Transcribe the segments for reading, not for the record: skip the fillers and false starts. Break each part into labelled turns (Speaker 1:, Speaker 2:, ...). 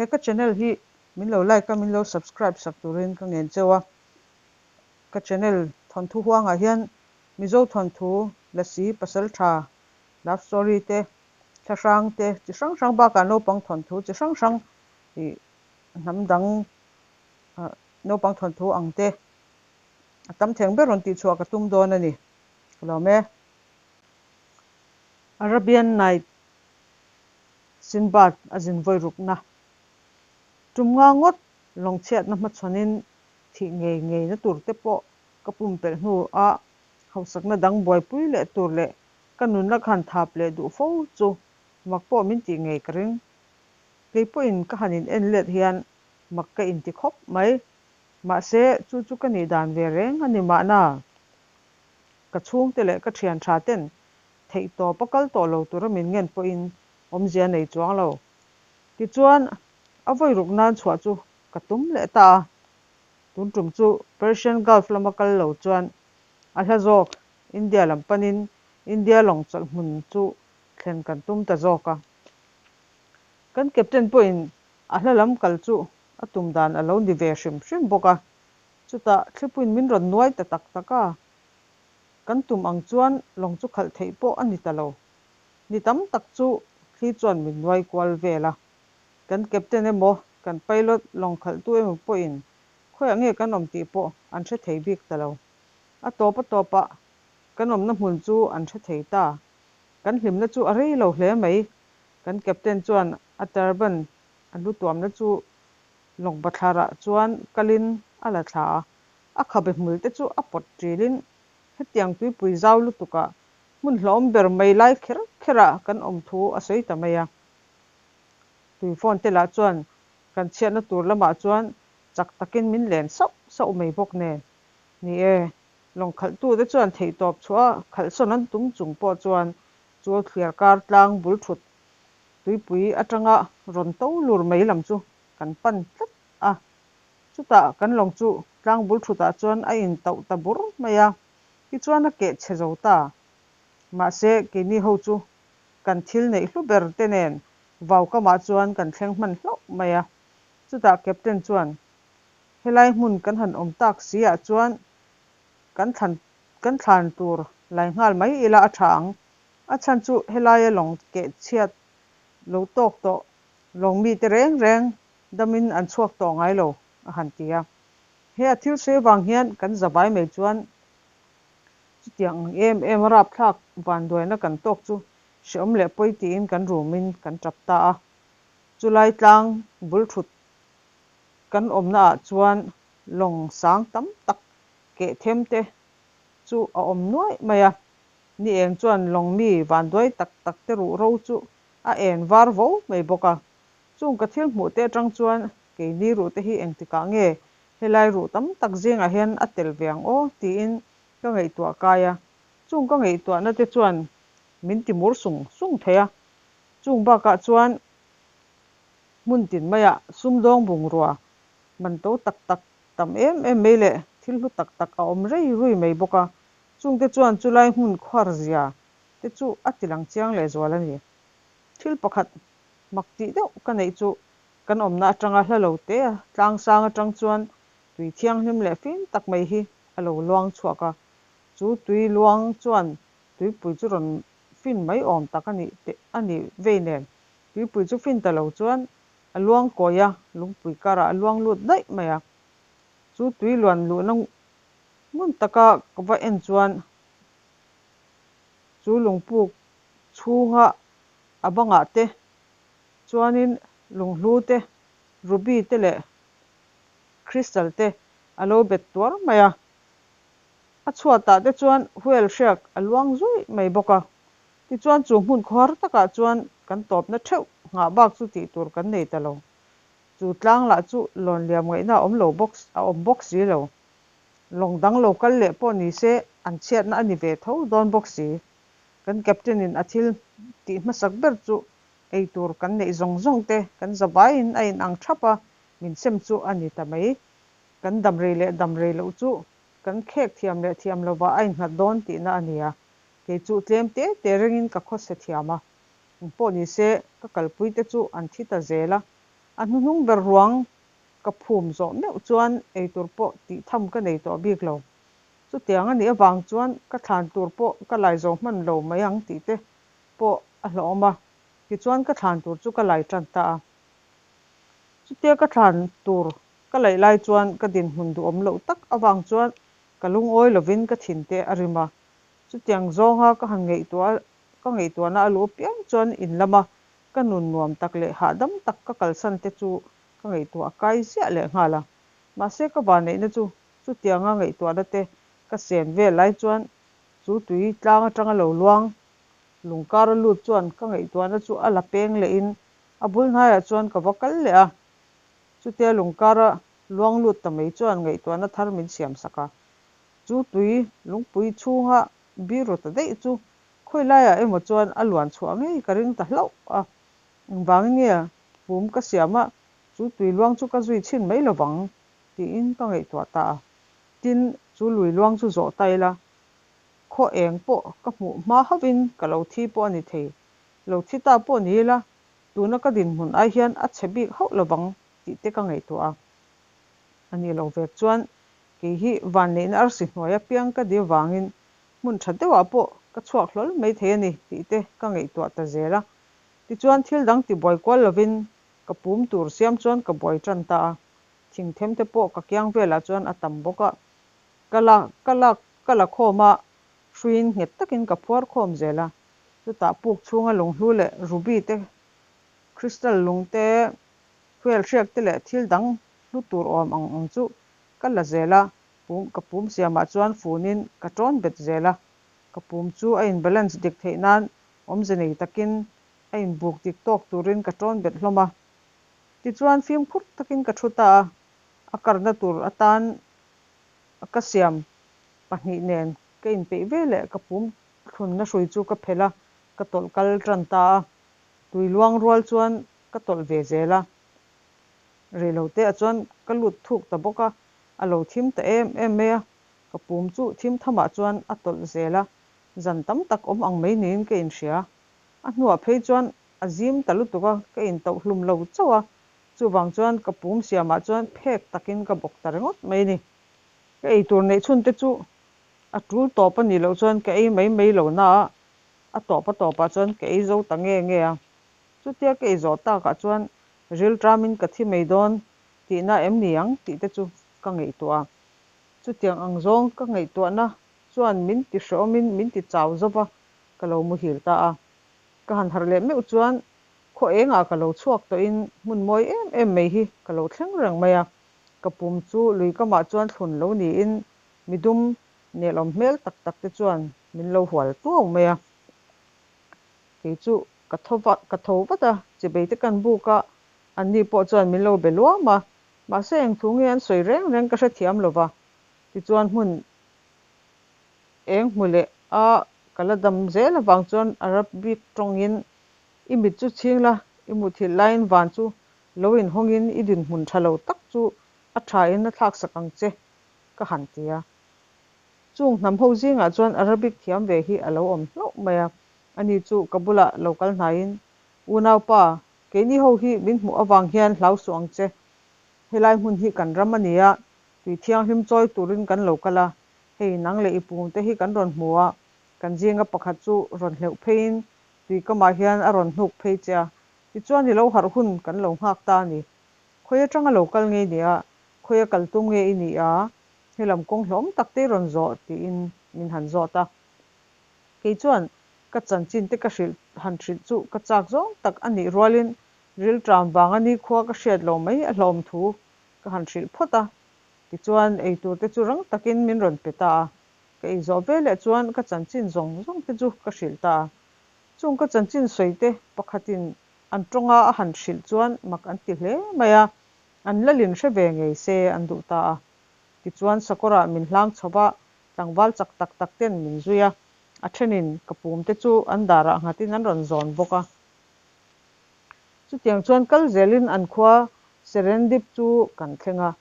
Speaker 1: He ka channel hi min lo like a, min lo subscribe sak turin ka ngen cheu a. Ka channel thawnthu huangah hian Mizo thawnthu, Lasi, Pasaltha, love story te, thlahrang te chi hrang hrang bakah naupang thawnthu chi hrang hrang ih hnam dang naupang thawnthu ang te a tam theng ber rawn tihchhuah ka tum dawn a ni. Ka lawm e. Arabian Night Sinbad a zin vawi rukna tum nga ngawt lawngchhiatna hmachhawnin thih ngei ngeina tur te pawh ka pumpelh hnu a hausakna dang buaipui leh tur leh ka nunna khan thap leh duh fo chu mak pawh min tih ngei ka ring. Kei pawhin ka han in en let hian mak ka inti khawp mai. Mahse chu chu ka nih dan ve reng a ni mahna. Ka chhungte leh ka thian tha ten theihtawp a kal tawh lo tura min ngen pawhin awmzia nei chuang lo. Tichuan, a vawi ruk nan chhuah chu ka tum leh ta a. Tun tum chu Persian Gulf lama kal lo chuan a hla zawk India lam panin India lawng chawlh hmun chu thlen kan tum ta zawk a. Kan captain pawhin a hla lam kal chu a tum dan a lo ni ve hrim hrim bawk a. Chutah thlipuiin min rawn nuai ta tak tak a. Kan tum ang chuan lawng chu khalh theih pawh a ni ta lo. Ni tam tak chu thli chuan min nuai kual vel a. Kan captain emaw, kan pilot lawng khalhtu emaw pawhin khawiah nge kan awm tih pawh an hre thei bik ta lo. A tawp a tawpah kan awmna hmun chu an hre thei ta. Kan hlimna chu a rei lo hle mai. Kan captain chuan a turban a lu tuamna chu lawng bathlarah chuan kalin a la thla a. A khabe hmul te chu a pawt ṭilin hetiang tuipui zau lutukah hmun hlawm ber mai lai kher kherah kan awm thu a sawi ta mai a. Tui phone te lah chuan kan chhiatna tur lamah chuan chak takin min len sauh sauh mai bawk nen. Ni e, lawng khalhtute chuan theihtawp chhuah a khalhsawn an tum chung pawh chuan chu thliar kar tlang bul thut tuipui atanga rawn to lur mai lam chu kan pan tlat a. Chutah kan lawng chu tlang bul thutah chuan a intauh ta bur mai a, tichuan a keh chhe zo ta. Mahse, keini ho chu kan thil neih hlu ber te nen vau kamah chuan kan thleng hman hlauh mai a. Chutah Captain chuan, Helai hmun kan han awm tak si ah chuan kan thlan kan thlan tur lai nghal mai ila a tha ang. A chhan chu helaia lawng keh chhiat lo tawk tawh lawng mite reng reng damin an chhuak tawh ngai lo, a han ti a. He a thil sawi avang hian kan zavai mai chuan chutiang ang em em a rapthlak vanduaina kan tawk chu hrehawm leh pawi tiin kan rumin kan tap ta a. Chulai tlang bul thut kan awmna ah chuan lawng sang tam tak keh them te chu a awm nuaih mai a. Ni eng chuan lawng mi vanduai tak tak te ruh ro chu a en var vo mai bawk a. Chung ka thil hmuh te atang chuan keini ruh te hi engtikah nge helai ruh tam tak zingah hian a tel ve ang aw tiin ka ngaihtuah kai a, chung ka ngaihtuahna te chuan min ti mur sung sung thei a. Chung bakah chuan hmun tin maiah sumdawng bungrua man to tak tak tam em em mai leh thil hlu tak tak a awm rei rui mai bawk a, chungte chuan chulai hmun khuar zia te chu a ti lang chiang lehzual a ni. Thil pakhat Mak tih deuh ka neih chu kan awmna atanga hla lo te a, tlang sang atang chuan tui thianghlim leh fim tak mai hi a lo luang chhuak a, chu tui luang chuan tuipui chu rawn fin mai awm tak a nih teh a nih vei nen, tuipui chu fin ta lo chuan a luang kawi a, lungpui karah a luang lut daih mai a, chu tui luan luhna ngun taka ka va en chuan chu lungpuk chhunga A bangah te chuanin lunghlu te, ruby te leh crystal te a lo bet tuar mai a. A chhuatah te chuan whale hriak a luang zuih mai bawk a. Tichuan chu hmun khuar takah chuan kan tawpna theuh nghah bak chu tih tur kan nei ta lo. Chu tlang lah chu lawn liam ngaihna a awm lo bawk a awm bawk si lo. Lawng dang lo kal leh pawh ni se an chhiatna a ni ve tho dawn bawk si. Kan captain in a thil tih hmasak ber chu ei tur kan neih zawng zawng te kan zavaiin a in ang thap a, min sem chu a ni ta mai. Kan dam rei leh dam rei loh chu kan khek thiam leh thiam lovah a innghat dawn tihna a ni a, kei chu tlem te te rengin ka khawse thiam a, eng pawh ni se ka kalpui te chu an thi ta zel a. A hnuhnung ber ruang ka phum zawh meuh chuan eitur pawh tih tham ka nei tawh bik lo. Chutiang a nih avang chuan ka thlan tur pawh ka lai zo hman lo mai ang tih te pawh a hlauhawm a, tichuan ka thlan tur chu ka lai tan ta a. Chutia ka thlan tur ka laih lai chuan ka dinhmun duhawm loh tak avang chuan ka lungawi lovin ka thin te a rim a. Chutiang zawnga ka han ngaihtuah ka ngaihtuahna a luh apiang chuan in lama ka nun nuam tak leh hahdam tak ka kalsan te chu ka ngaihtuah a kai ziah leh nghal a. Mahse ka vanneihna chu chutianga ngaihtuahna te ka sen vel lai chuan chu tui tlang atanga lo luang lungkar a lut chuan ka ngaihtuahna chu a la peng lehin a bul hnaiah chuan ka va kal leh a. Chutia lungkara luang lut ta mai chuan ngaihtuahna thar min siam sak a. Chu tui lungpui chhunga biru ta daih chu khawi laiah emaw chuan a luan chhuah ngei ka ring ta hlauh a. Engvangin nge pum ka siam a, chu tui luang chu ka zui chhin mai lovang tiin ka ngaihtuah ta a. Tin, chu lui luang chu zawh ta ila, khaw eng pawh ka hmuh hma hauhin ka lo thi pawh a ni thei. Lo thi ta pawh ni ila, tuna ka dinhmun ai hian a chhe bik hauh lovang tih te ka ngaihtuah a. A nih loh vek chuan kei hi vanneihna arsi hnuai apiang ka di avangin hmun tha deuhah pawh ka chhuak hlawl mai thei a ni tih te ka ngaihtuah ta zel a. Tichuan thil dang tibuai kual lovin ka pum tur siam chuan ka buai tan ta a. Thingthem te pawh ka kiang velah chuan a tam bawk a, ka la ka lak ka la khawm a, hruiin nghet takin ka phuar khawm zel a. Chutah puk chhunga lunghlu leh ruby te, crystal lung te, fuel hriak te leh thil dang hlu tur awm ang ang chu ka la zel a, pum ka pum siamah chuan funin ka tawn bet zel a. Ka pum chu a in balance dik theih nan awmze nei takin a inbuk dik tawk turin ka tawn bet hlawm a. Tichuan fimkhur takin ka thu ta a, a karna tur atan ka siam pahnih nen ka inpeih ve leh ka pum thlunna hrui chu ka phelh a, ka tawlh kal tan ta a. Tui luang rual chuan ka tawlh ve zel a, reilote ah chuan ka lut thuk ta bawk a, a lo thim ta em em mai a, ka pum chu thim thamah chuan a tawlh zel a, zan tam tak awm ang mai niin ka inhria. A hnuah phei chuan a zim ta lutuk a, ka intauh hlum lo chauh a, chuvang chuan ka pum siamah chuan phek takin ka bawk ta ringawt mai a ni. Ka eitur neih chhun te chu a tul tawp a nih loh chuan ka ei mai mai lo na a, a tawp a tawpah chuan ka ei zo ta nge nge a. Chutia ka ei zawh takah chuan rilṭamin ka thi mai dawn tihna em ni ang tih te chu ka ngaihtuah a. Chutiang ang zawng ka ngaihtuahna chuan min ti hrehawmin min ti chau zo va, ka lo muhil ta a. Ka han harh leh meuh chuan khaw engah ka lo chhuak tawhin hmun mawi em em mai hi ka lo thleng reng mai a. Ka pum chu lui kamah chuan thlun lo niin midum nelawm hmel tak tak te chuan min lo hual tuau mai a. Kei chu ka tho va ka tho vat a, chibei te kan buk a, anni pawh chuan min lo be luam a. Mahse eng thu nge an sawi reng reng ka hrethiam lo va. Tichuan hmun Eng hmu leh a ka la dam zel avang chuan Arabic tawngin i mit chu chhing la, i muthilh laiin van chu lo inhawngin i dinhmun tha lo tak chu a thain a thlaksak ang che ka han ti a. Chung hnam ho zingah chuan Arabic thiam ve hi a lo awm hlauh mai a, ani chu ka bulah lo kal hnaiin, Unaupa, keini ho hi min hmuh avang hian hlau suh ang che. Helai hmun hi kan ram a ni a, tui thianghlim chawi turin kan lo kal a, Hei nang leh i pum te hi kan rawn hmu a, kan zinga pakhat chu rawn hleuh pheiin tui kamah hian a rawn hnuk phei che a, tichuan i lo harh hun kan lo nghak ta a ni. Khawi atanga lo kal nge i nih a, khawi a kal tum nge i nih a, helam kawng hlawm tak te i rawn zawh tiin min han zawt a. Kei chuan ka chanchin te ka hrilh han hrilh chu ka chak zawng tak a nih rualin rilṭam vanga nikhua ka hriat lo mai a hlawm thu ka han hrilh phawt a. Tichuan, eitur te chu rang takin min rawn pe ta a. Ka ei zawh veleh chuan ka chanchin zawng zawng te chu ka hrilh ta a. Chung ka chanchin sawi te pakhatin an tawnga a han hrilh chuan mak an ti hle mai a, an lalin hre ve ngei se an duh ta a. Tichuan, sakawrah min hlang chho va, tlangval chak tak tak ten min zui a, a thenin ka pum te chu an darah nghatin an rawn zawn bawk a. Chutiang chuan kal zelin an khua Serendip chu kan thleng a.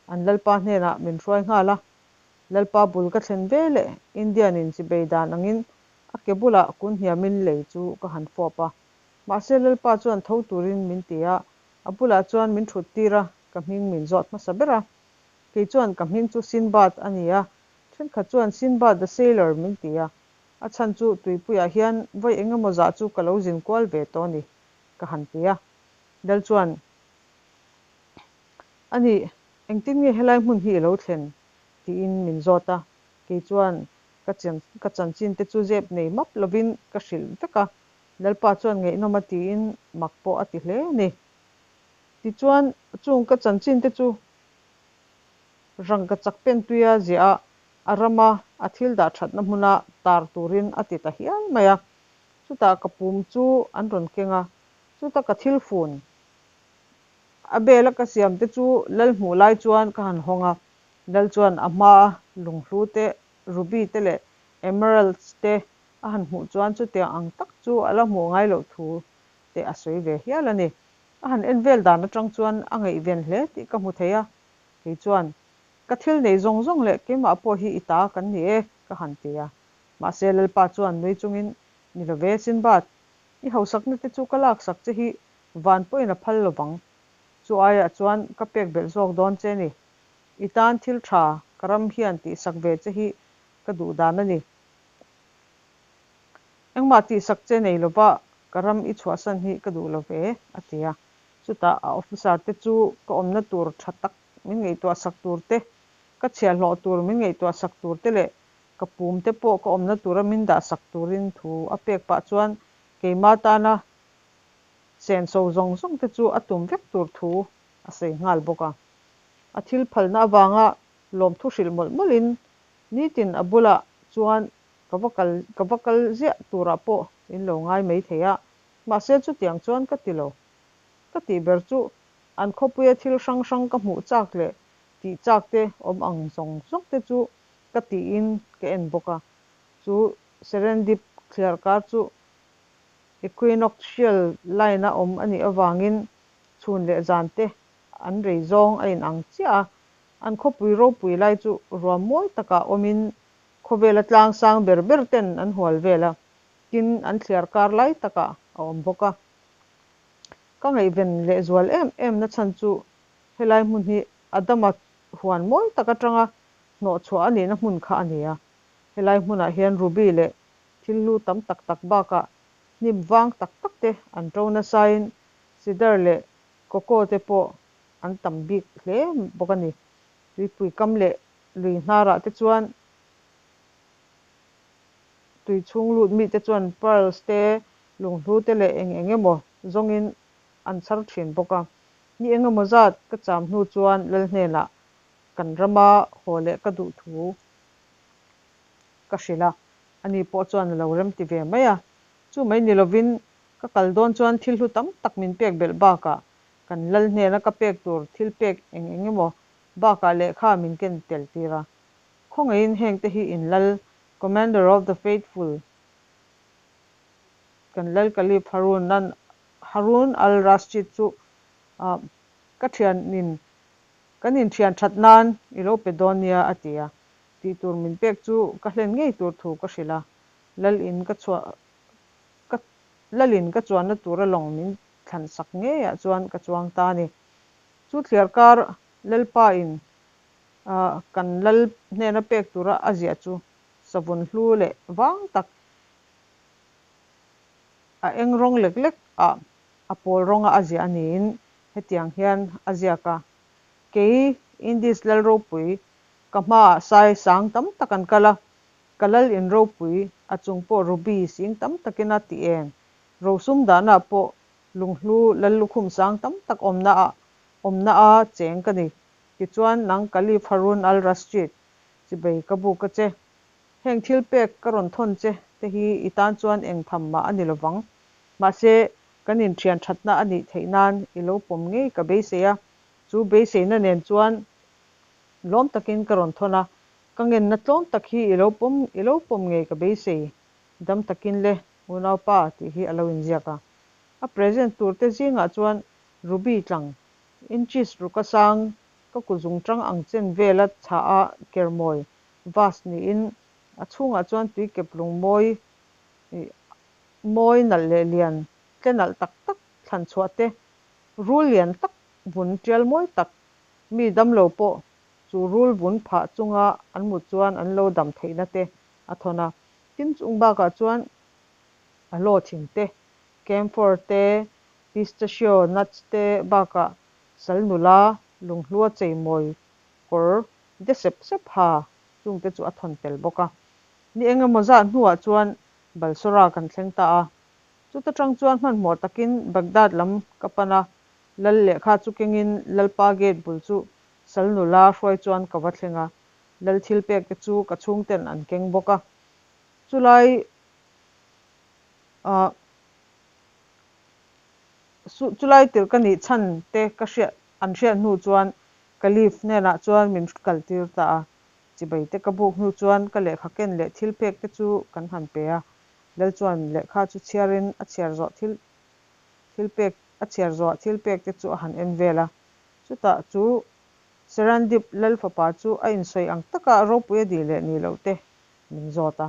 Speaker 1: An Lalpa hnenah min hruai nghal a, Lalpa bul ka thlen ve leh Indian in chibei dan angin a ke bulah kun hniamin lei chu ka han fawp a. Mahse Lalpa chuan tho turin min ti a, A bulah chuan min thut tir a, ka hming min zawt hmasa ber a. Kei chuan ka hming chu Sinbad a ni a, thenkhat chuan Sinbad the Sailor min ti a, a chhan chu tuipuiah hian vawi eng emaw zah chu ka lo zin kual ve tawh a ni, ka han ti a. Lal chuan, A nih, engtin nge helai hmun hi i lo thlen? tiin min zawt a, kei chuan ka ka chanchin te chu zep nei map lovin ka hrilh vek a, Lalpa chuan ngaihnawm a tiin mak pawh a ti hle a ni. Tichuan, chung ka chanchin te chu rangkachak pen tuia ziah a, a rama a thil dah thatna hmuna tar turin a ti ta hial mai a. Chutah ka pum chu an rawn keng a, chuta ka thil fun a bela ka siam te chu lal hmuh lai chuan ka han hawng a, lal chuan a hmaa lunghlu te, ruby te leh emeralds te a han hmuh chuan chutiang ang tak chu a la hmuh ngai loh thu te a sawi ve hial a ni. A han en vel dan atang chuan a ngaihven hle tih ka hmu thei a, kei chuan, Ka thil nei zawng zawng leh keimah pawh hi i ta kan ni e, ka han ti a. Mahse Lalpa chuan nui chungin, Ni lo ve, Sinbad, i hausakna te chu ka laksak che hi van pawhin a phal lovang. Chu aiah chuan ka pek belh zawk dawn che ni. I tan thil tha ka ram hian tihsak ve che hi ka duh dan a ni. Engmah tihsak che nei lova ka ram i chhuahsan hi ka duh lo ve, a ti a. Chutah a officer te chu ka awmna tur tha tak min ngaihtuah sak tur te, ka chhiahhlawh tur min ngaihtuah sak tur te leh ka pum te pawh ka awmna tura min dah sak turin thu a pek pah chuan keima tana senso zawng zawng te chu a tum vek tur thu a sawi nghal bawk a. A thil phalna avanga lawmthu hrilh mawlh mawlhin nitin a bulah chuan ka va kal ka va kal ziah turah pawh in lo ngai mai thei a, mahse chutiang chuan ka ti lo. Ka tih ber chu an khawpuia thil hrang hrang ka hmuh chak leh tih chak te awm ang zawng zawng te chu ka tiin ka en bawk a. Chu Serendip thliarkar chu Equinoctial line-a awm a nih avangin chhun leh zan te an rei zawng a inang chiah a, an khawpui ropui lai chu ruam mawi takah awmin khawvela tlang sang ber ber ten an hual vel a, tin an thliar kar lai takah a awm bawk a. Ka ngaihven lehzual em em na chhan chu helai hmun hi Adama huan mawi tak atanga hnawhchhuah a nihna hmun kha a ni a. Helai hmunah hian ruby leh thil hlu tam tak tak bakah hnim vang tak tak te an to nasain cedar leh cocoa te pawh an tam bik hle bawk a ni. Tuipui kam leh lui hnarah te chuan tui chhung lut mite chuan pearls te, lunghlu te leh eng eng emaw zawngin an chhar thin bawk a. Ni eng emaw zat ka cham hnu chuan lal hnenah kan rama haw leh ka duh thu ka hrilh a, ani pawh chuan a lo remti ve mai a. Chu mai ni lovin ka kal dawn chuan thil hlu tam tak min pek belh bakah kan lal hnena ka pek tur thil pek eng eng emaw bakah lehkha min ken tel tir a. Khawngaihin heng te hi in lal, Commander of the Faithful, kan lal Caliph Harun Harun al-Rashid chu ka thianin kan inthian that nan i lo pe dawn nia a ti a. Tih tur min pek chu ka hlen ngei tur thu ka hrilh a. Lal in ka chhuah ka lal in ka chuanna tura lawng min thlan sak ngeiah chuan ka chuang ta a ni. Chu thliar kar Lalpa in kan lal hnena pek tura a ziah chu savun hlu leh vang tak a eng rawng lek lek ah a pawl rawnga a ziah a niin hetiang hian a ziak a, Kei Indis lal ropui ka hmaah sai sang tam tak an kal a, ka lal in ropui a chung pawh ruby sing tam takin a ti eng, rosum dahnaah pawh Lunghlu Lallukhum sang tam tak awmna ah awmna a cheng ka ni. Tichuan, nang Caliph Harun al-Rashid, chibei ka buk a che. Heng thil pek ka rawn thawn che te hi i tan chuan eng tham mah a ni lovang. Mahse, kan inthian thatna a nih theih nan i lo pawm ngei ka beisei a. Chu beiseina nen chuan lawm takin ka rawn thawn a. Ka ngenna tlawm tak hi i lo pawm i lo pawm ngei ka beisei. Dam takin le, unaupa tih hi a lo inziak a. A present tur te zingah chuan Ruby tlang, inches ruka sang, ka kuzung tang ang chen vela chhah a kermawi, vase niin a chhungah chuan tui kep lung mawi ih mawi nalh leh lian tle nalh tak tak thlan chhuah te Rul lian tak vun tial mawi tak, mi damlo pawh chu rul vun phah chunga an mut chuan an lo dam theihna te a thawn a. Tin, chung bakah chuan aloe thing te, camphor te, pistachio nuts te bakah sal nula lunghlua cheimawi kawr de sep sep ha chungte chu a thawn tel bawk a. Ni eng emaw zah hnuah chuan Balsora kan thleng ta a. Chuta tang chuan hmanhmawh takin Baghdad lam ka pan a, Lal lehkha chu kengin Lalpa gate bul chu sal nula hruai chuan ka va thleng a, Lal thilpek te chu ka chhungten an keng bawk a. Chulai ah chulai tirh ka nih chhan te ka hriat an hriat hnu chuan Caliph hnenah chuan min kaltir ta a. Chibai te ka buk hnu chuan ka lehkha ken leh thilpek te chu kan han pe a. Lal chuan lehkha chu chhiarin a chhiar zawh thil thilpek a chhiar zawhah thilpek te chu a han en vel a. Chutah chu Serandib lal fapa chu a insawi ang taka ropui a dih leh nih loh te min zawt a.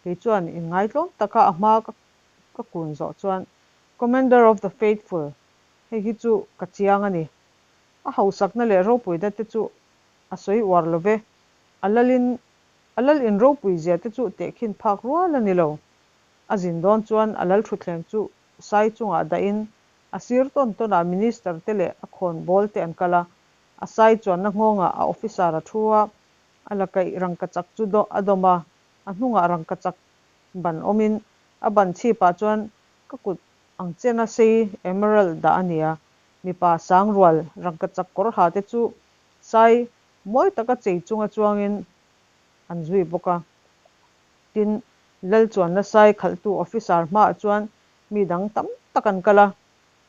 Speaker 1: Kei chuan inngaitlawm taka a hma ka kun zawh chuan, Commander of the Faithful, hei hi chu ka chiang a ni. A hausakna leh ropuina te chu a sawi uar lo ve. A lalin a lal in ropui zia te chu tehkhin phak rual a ni lo. A zin dawn chuan a lal thutthleng chu sai chungah dahin a sir tawn tawnah minister te leh a khawnbawl te an kal a, a sai chuanna nghawngah a officer a thu a, a lakaih rangkachak chu a dawm a, a hnungah rangkachak ban awmin a ban chhipah chuan ka kut ang chena sei emerald dah a ni a, mipa sang rual rangkachak kawr ha te chu sai mawi taka chei chunga chuangin an zui bawk a. Tin, lal chuanna sai khalhtu officer hmaah chuan mi dang tam tak an kal a,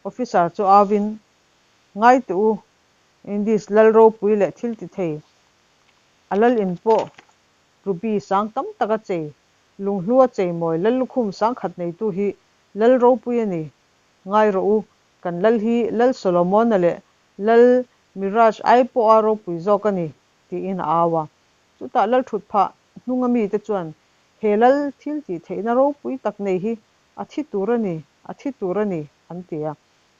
Speaker 1: officer chu auin, Ngai teh u, Indies lal ropui leh thil ti thei, a lal in pawh ruby sang tam tak a chei, lunghlu a chei mawi lal lukhum sangkhat neitu hi lal ropui a ni. Ngai rawh u, kan lal hi Lal Solomona leh Lal Miraj ai pawha ropui zawk a ni, tiin a au a. Chutah lal thut phah hnunga mite chuan, He lal thil tih theihna ropui tak nei hi a thi tur a ni, a thi tur a ni, an ti a.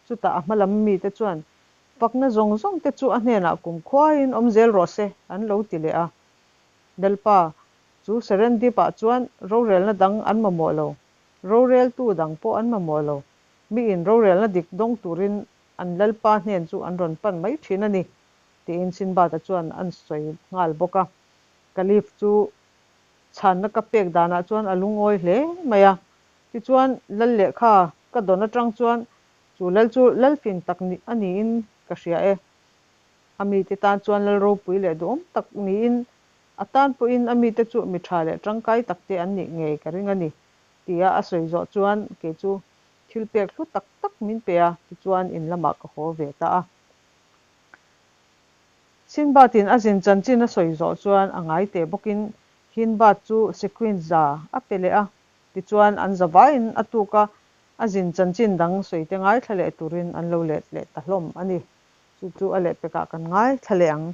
Speaker 1: Chutah a hma lam mite chuan, Fakna zawng zawng te chu a hnenah kumkhuaiin awm zel rawh se, an lo ti leh a. Lalpa, chu Serendip-ah chuan rorelna dang an mamawh lo, roreltu dang pawh an mamawh lo, miin rorelna dik dawng turin an Lalpa hnen chu an rawn pan mai thin a ni. Tiin Sinbad-a chuan an sawi nghal bawk a. Caliph chu chhanna ka pek danah chuan a lungawi hle mai a. Tichuan, lal lehkha ka dawn atang chuan chu lal chu lal fing tak a niin ka hria e. A mite tan chuan lal ropui leh duhawm tak niin a tan pawhin a mite chu mi tha leh tangkai takte an nih ngei ka ring a ni, tia a sawi zawh chuan kei chu thil pek hlu tak tak min pe a, tichuan in lamah ka haw ve ta a. Sinbad-in a zin chanchin a sawi zawh chuan a ngai teh bawkin Hindbad chu sequins za a pe leh a, tichuan an za vaiin a tuk a, a zin chanchin dang sawi te ngaithla leh turin an lo let leh ta hlawm a ni. Chu chu a lehpekah kan ngaithla leh ang.